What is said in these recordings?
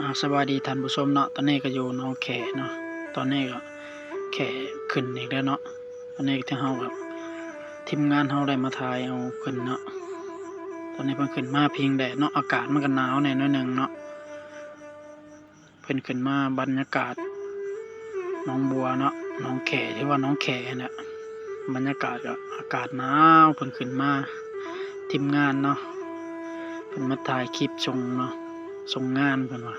ອາ ສະບາຍດີທ່ານຜູ້ຊົມເນາະ, ຕອນນີ້ກໍຢູ່ໜອງແຂເນາະ, ຕອນນີ້ກໍແຂຂຶ້ນອີກແລ້ວເນາະ. ຕອນນີ້ທາງເຮົາກໍ ທີມງານເຮົາໄດ້ມາຖ່າຍເອົາເພິ່ນເນາະ. ຕອນນີ້ເພິ່ນຂຶ້ນມາພິງແດດເນາະ, ອາກາດມັນກໍໜາວແດ່ໜ້ອຍໜຶ່ງເນາະ. ເພິ່ນຂຶ້ນມາບັນຍາກາດໜອງບົວເນາະ, ໜອງແຂ ຖືວ່າໜອງແຂຫັ້ນແຫຼະ. ບັນຍາກາດກໍອາກາດໜາວ, ເພິ່ນຂຶ້ນມາ ທີມງານເນາະ, ເພິ່ນມາຖ່າຍຄລິບສົ່ງເນາະ, ສົ່ງງານເພິ່ນວ່າ.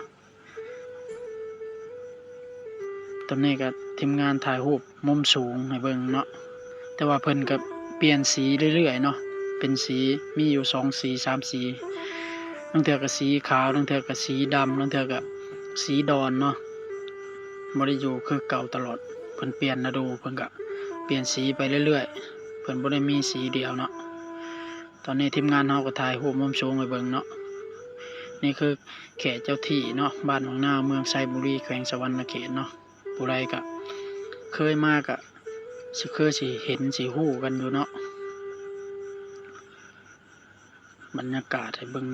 ຕອນນີ້ກໍທີມງານຖ່າຍຮູບມຸມສູງໃຫ້ເບິ່ງເນາະ, ແຕ່ວ່າເພິ່ນກໍປ່ຽນສີເລື້ອຍໆເນາະ, ເປັນສີ ມີຢູ່ສອງສີສາມສີ, ລາງເທື່ອກໍສີຂາວ, ລາງເທື່ອກໍສີດຳ, ລາງເທື່ອກໍສີດອນເນາະ, ບໍ່ໄດ້ຢູ່ຄືເກົ່າຕະຫຼອດ, ເພິ່ນປ່ຽນລະດູ ເພິ່ນກໍປ່ຽນສີໄປເລື້ອຍໆ, ເພິ່ນບໍ່ໄດ້ມີສີດຽວເນາະ. ຕອນນີ້ທີມງານເຮົາກໍຖ່າຍຮູບມຸມສູງໃຫ້ເບິ່ງເນາະ. ນີ້ຄືແຂເຈົ້າທີ່ເນາະ, ບ້ານວັງນາວ ເມືອງໄຊບູລີ ແຂວງສະຫວັນນະເຂດເນາະ. ຜູ້ໃດກະເຄີຍມາກະຊິເຄີຍຊິເຫັນຊິຮູ້ກັນຢູ່ເນາະ. ບັນຍາກາດໃຫ້ເບິ່ງ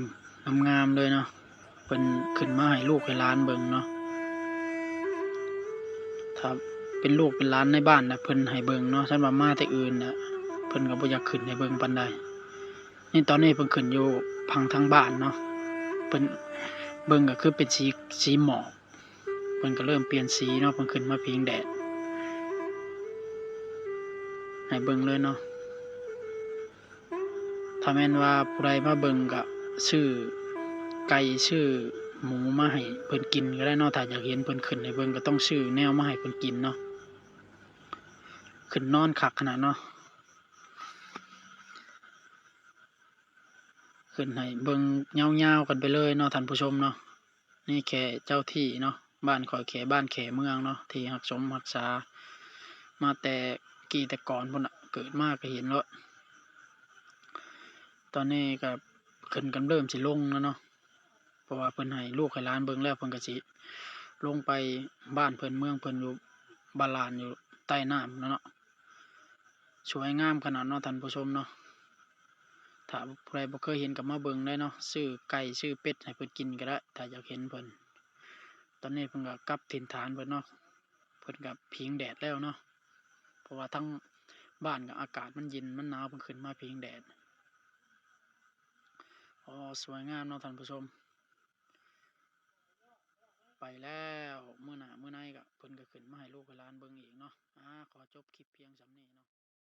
ງາມໆເລີຍເນາະ. ເພິ່ນຂຶ້ນມາໃຫ້ລູກໃຫ້ຫຼານເບິ່ງເນາະ. ຖ້າເປັນລູກເປັນຫຼານໃນບ້ານນະ ເພິ່ນໃຫ້ເບິ່ງເນາະ, ຄັນວ່າມາແຕ່ອື່ນນະ ເພິ່ນກໍບໍ່ຢາກຂຶ້ນໃຫ້ເບິ່ງປານໃດ. ນີ້ຕອນນີ້ເພິ່ນຂຶ້ນຢູ່ຝັ່ງທາງບ້ານເນາະ, ເພິ່ນເບິ່ງກໍຄືເປັນສີ ສີໝອກ, ເພິ່ນກໍເລີ່ມປ່ຽນສີເນາະ, ເພິ່ນຂຶ້ນມາພິງແດດໃຫ້ເບິ່ງເລີຍເນາະ. ຖ້າແມ່ນວ່າຜູ້ໃດມາເບິ່ງກໍຊື້ໄກ່ຊື້ໝູມາໃຫ້ເພິ່ນກິນກໍໄດ້ເນາະ, ຖ້າຢາກເຫັນເພິ່ນຂຶ້ນໃຫ້ເບິ່ງກໍຕ້ອງຊື້ແນວມາໃຫ້ເພິ່ນກິນເນາະ. ຂຶ້ນນອນຄັກຂະໜາດເນາະ, ຂຶ້ນໃຫ້ເບິ່ງຍາວໆກັນໄປເລີຍເນາະທ່ານຜູ້ຊົມເນາະ. ນີ້ແຂເຈົ້າທີ່ເນາະ, ບ້ານຂ້ອຍແຂບ້ານແຂເມືອງເນາະ, ທີ່ຮັກສົມຮັກສາມາແຕ່ກີ້ແຕ່ກ່ອນພຸ້ນນະ, ເກີດມາກໍເຫັນໂລດ. ຕອນນີ້ກໍເພິ່ນກຳເລີ່ມຊິລົງແລ້ວເນາະ, ເພາະວ່າເພິ່ນໃຫ້ລູກໃຫ້ຫຼານເບິ່ງແລ້ວ ເພິ່ນກໍຊິລົງໄປບ້ານເພິ່ນເມືອງເພິ່ນ ຢູ່ບາລານຢູ່ໃຕ້ນ້ຳແລ້ວເນາະ. ສວຍງາມຂະໜາດເນາະທ່ານຜູ້ຊົມເນາະ. ຖ້າຜູ້ໃດບໍ່ເຄີຍເຫັນກໍມາເບິ່ງໄດ້ເນາະ, ຊື້ໄກ່ຊື້ເປັດໃຫ້ເພິ່ນກິນກໍໄດ້ ຖ້າຢາກເຫັນເພິ່ນ. ຕອນນີ້ເພິ່ນກໍກັບຖິ່ນຖານເພິ່ນເນາະ, ເພິ່ນກໍພິງແດດແລ້ວເນາະ, ເພາະວ່າທາງບ້ານກໍອາກາດມັນເຢັນມັນໜາວ, ເພິ່ນຂຶ້ນມາພິງແດດ. ອໍ ສວຍງາມເນາະທ່ານຜູ້ຊົມ. ໄປແລ້ວ, ມື້ໜ້າມື້ໃນກໍເພິ່ນກໍຂຶ້ນມາໃຫ້ລູກໃຫ້ຫຼານເບິ່ງອີກເນາະ. ອາ ຂໍຈົບຄລິບພຽງສ່ຳນີ້ເນາະ.